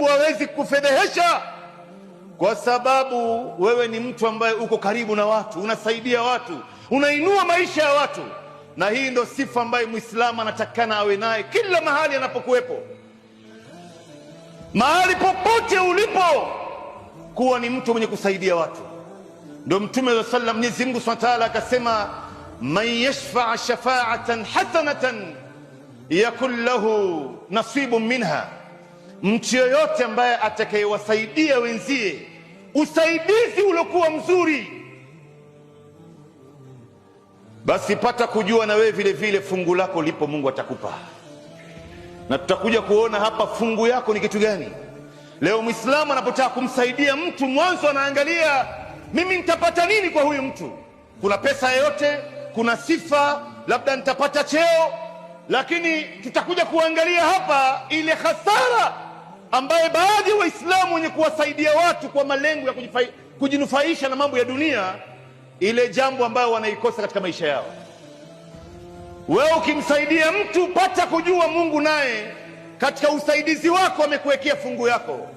Hawezi kufedhehesha kwa sababu wewe ni mtu ambaye uko karibu na watu, unasaidia watu, unainua maisha ya watu, na hii ndo sifa ambayo Muislamu anatakikana awe naye kila mahali anapokuwepo, mahali popote ulipo, kuwa ni mtu mwenye kusaidia watu. Ndio Mtume wa sallam, Mwenyezi Mungu Subhanahu wa Ta'ala akasema, man yashfaa shafaatan hasanatan yakun lahu nasibun minha, mtu yoyote ambaye atakayewasaidia wenzie usaidizi uliokuwa mzuri, basi pata kujua na wewe vile vile fungu lako lipo, Mungu atakupa. Na tutakuja kuona hapa fungu yako ni kitu gani. Leo Mwislamu anapotaka kumsaidia mtu, mwanzo anaangalia mimi nitapata nini kwa huyu mtu, kuna pesa yoyote, kuna sifa, labda nitapata cheo. Lakini tutakuja kuangalia hapa ile hasara ambaye baadhi ya Waislamu wenye kuwasaidia watu kwa malengo ya kujinufaisha na mambo ya dunia, ile jambo ambayo wanaikosa katika maisha yao. Wewe ukimsaidia mtu, pata kujua Mungu naye katika usaidizi wako amekuwekea fungu yako.